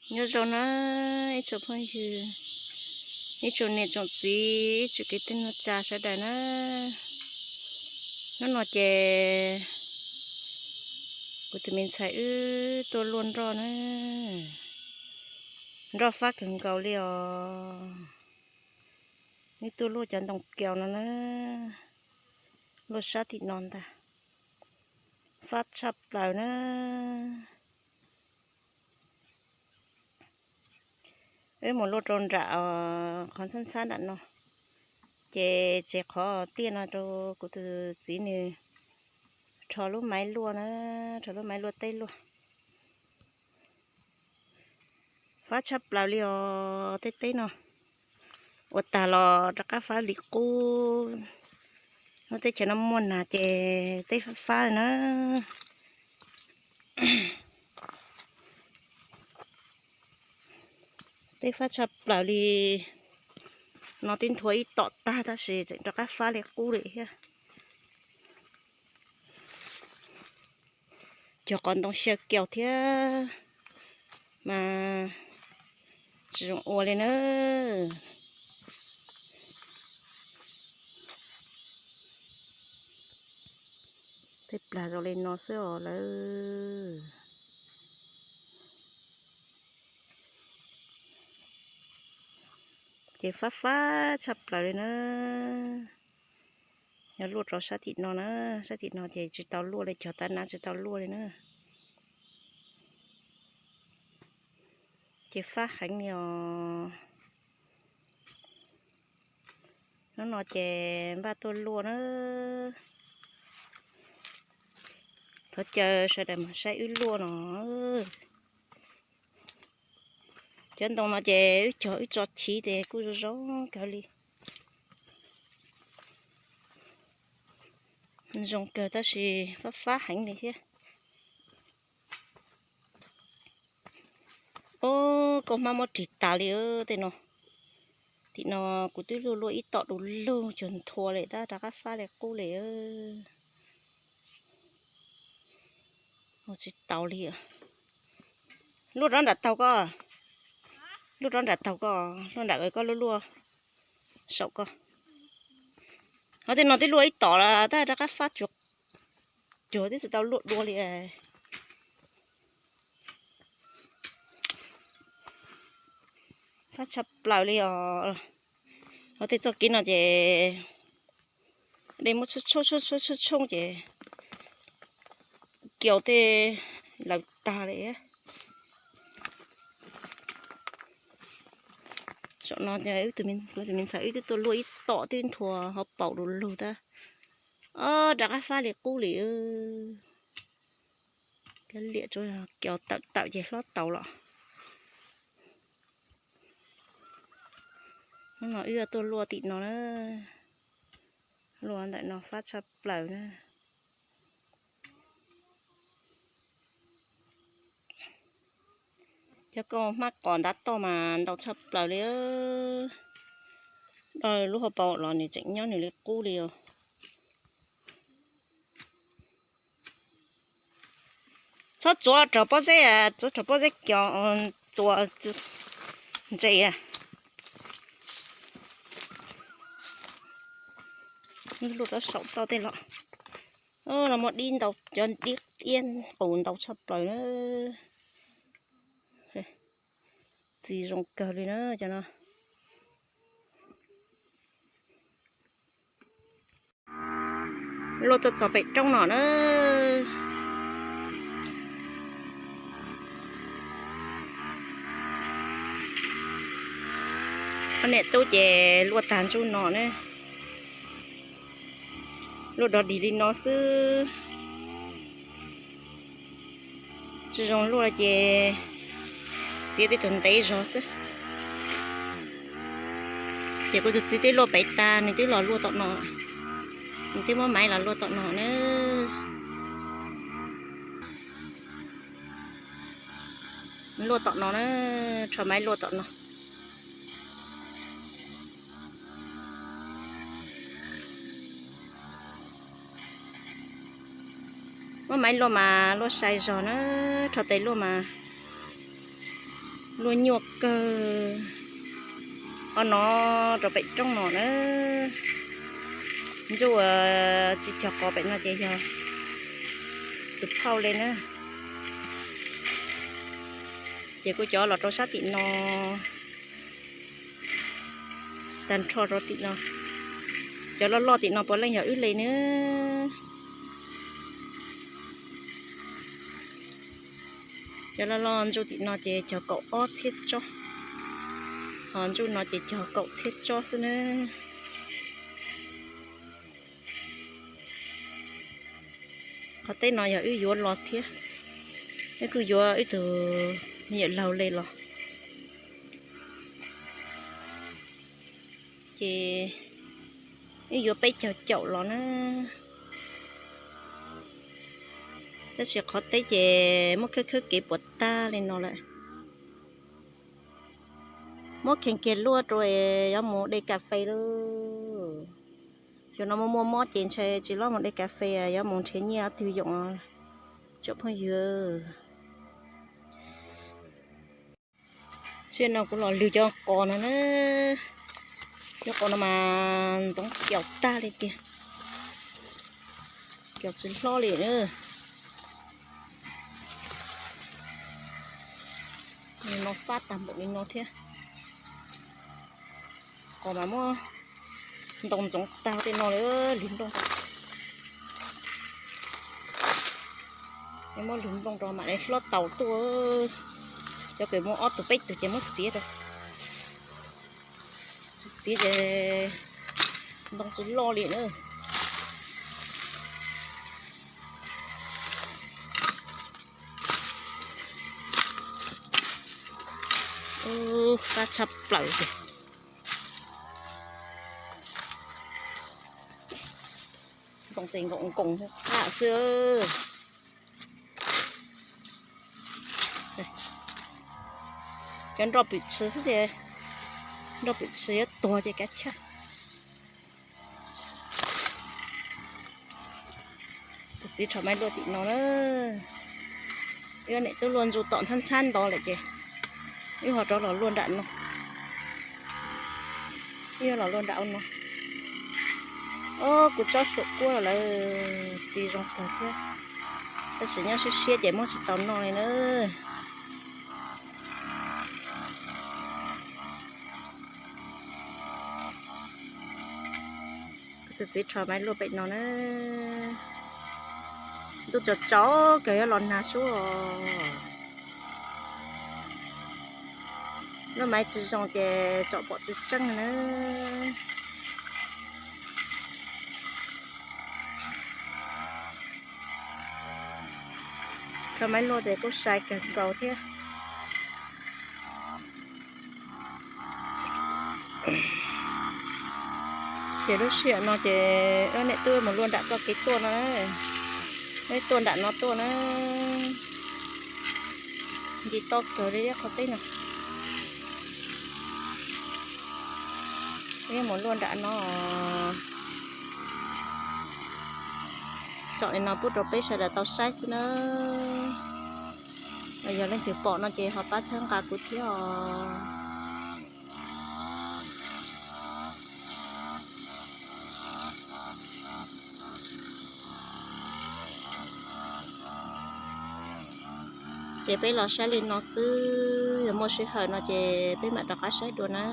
Nyob zoo na ib tsoom phooj ywg, ib tsoom niam tsoom txiv, ib tsoom kwv tij neej tsa sawv daws na. Hnub no ces kuv tus me ntxhais wb tuaj luaj nroj na, nroj fab kawg nkaus li os. Wb tuaj luaj cov ntoo kiaus no na, luaj sab tim no ntag, fab tshaj plaws na. Wb mus luaj rau nram qhov ntxhab ntxhab nram no, ces tseg qhov tiaj no rau kuv tus txiv nws rho lub maiv luaj na, rho lub maiv luaj teb luaj. Fab tshaj plaws li os, tej teb no ua tag los rov qab fab li qub. Lub teb chaws no muaj nag ces teb fab fab na. Teb fab tshaj plaws li no, twb nthua ib tom tag tab sis tseem rov qab fab li qub li thiab. Cog qos ntoo xyaw kiaus thiab mas tsis zoo ua li na. Tej plag zoo li no xwb os lawm. Ces fab fab tshaj plaws li na. Yog luaj rau sab tim no na, sab tim no ces tsis tau luaj li, cog tav na tsis tau luaj li na. Ces fab heev li os. Hnub no ces npaj tuaj luaj na. Thov caw sawv daws mus saib wb luaj no. Cov ntoo no ces wb cog wb tso chiv ces kuj zoo zoo kawg li. Zoo kawg tab sis fab fab heev li thiab. Ub, koj hmab muab ris tas li tej no. Tim no kuv twb luaj luaj ib tom du lug cog nthua li tab rov qab fab li qub li. Ua tsis tau li. Luaj rov nram taug koj, luaj rov nram taug koj, luaj nram koj luaj luaj saum koj. Ho tej no twb luaj ib tom lawm tab rov qab fab cuag, cuag twb tsis tau luaj dua li. Fab tshaj plaws li os. Ho tej txoj kev no ces dej muab tshooj tshooj tshooj tshooj ces kiaus tej lawm tag li. Saum no kuv tus me ntxhais wb twb tuaj luaj ib tom twb nthua hauv paus du lug tab, o, rov qab fab li qub li. Kav liam tsuas kiaus tawm tawm ces hlob taus los. Hnub no wb tuaj luaj tim no na, luaj ntawm no fab tshaj plaws na. Cov koj hmab qos ntav toj mas ntau tshaj plaws li. Lub hauv paus los nws tseem nyob nws li qub li os. Txhob tsuav raug pob zeb, tsuav raug pob zeb cos txuas ntse. Luaj rau saum toj tej los, los muaj dib ntau, cov dib iab qus ntau tshaj plaws na. Txiv zoo kawg li na cov no. Luaj tuaj txog pem roob no na. Ob niam tub ces luaj tag ntsuj no na. Luaj dog dig li no xwb. Tsis zoo luaj ces txiav tej tug ntev zog xwb. Ces kuv tus txiv twb luaj pem tag, nws twb los luaj tom no, nws twb muab maiv los luaj tom no na. Luaj tom no na, rho maiv luaj tom no. Muab maiv luaj mas luaj sai zog na, rho tes luaj mas Luaj nyuaj kawg. Ho no rau pem roob no na. Ntsuj tsis cog qos pem no ces yog tus phauj li na. Ces kuv cov los rau sab tim no, tag nrho rau tim no. Cov loj loj tim no puav leej yog wb li na. Cov loj loj ntsuj tim no ces cog kaum ob txhiab tsob, ho ntsuj no ces cog kaum txhiab tsob xwb na. Qhov teb no yog wb yuav los thiab, wb kuj yuav wb tus me nyuam laug li los, ces wb yuav peb caug caum los na. Tab sis qhov teb ces muab khawb khawb kev puas tag li no lawm. Muab kheev kiag luaj rau es yuav mus de kas fes lauj. Xyoo no muaj muaj mob ces ntshai tsis loj mus de kas fes, yuav mus nrhiav nyiaj ob tug yoom tsoom phooj ywg. Tsiaj no kuv los lwg cov qos no na. Cov qos no mas ntxoov kiaus tag li tiag, kiaus tsis hlob li na. Nws no fab tag npaum li no thiab. Qos mas muab ntoo ntxoov tag tej no lawm, lwg nplooj rau, muab lwg nplooj rau mam li hlob taus tuaj. Cov kws muaj ob tug peb tug ces muab txiav rau, tsis txiav ces ntoo tsis loj li na. Ub, qab tshaj plaws tiag. Ntoo ces nkoos nkoos qab xwb. Cov nroj pwm tshis xwb ces, nroj pwm tshis yuav tuag ces kav chawj. Tus txiv rho maib luaj tim no na. Wb niam tub luaj ntsuj tom ntxhab ntxhab nto lawm ces wb ho rov los luaj nram no. Wb los luaj nram ub no. Ob, kuv tsob suam kuab los lawm, txiv zoo kawg thiab. Tab sis nyob siab siab ces muab tsis tau noj li na. Kuv tus txiv rho maib luaj pem no na. Ntuj tsaus tsaus kawg yuav los nag sub os. Lub maib tsis zoo ces tsom pom tsis tseeb na. Rho maib luaj ces kuj sai kawg nkaus thiab. Ces lub sij hawm no ces wb niam tub mus luaj nram txoj kev tuaj no, wb tuaj nram no tuaj na. Nce toj kawg li qhov teb no. Wb mus luaj nram no, tsom li no pub rau peb sawv daws tau saib xwb na. Yog leej twg pom no ces ho pab txhawb nqa kuv thiab os. Ces peb los saib li no xwb, yog muaj sij hawm no ces peb mam rov qab saib dua na.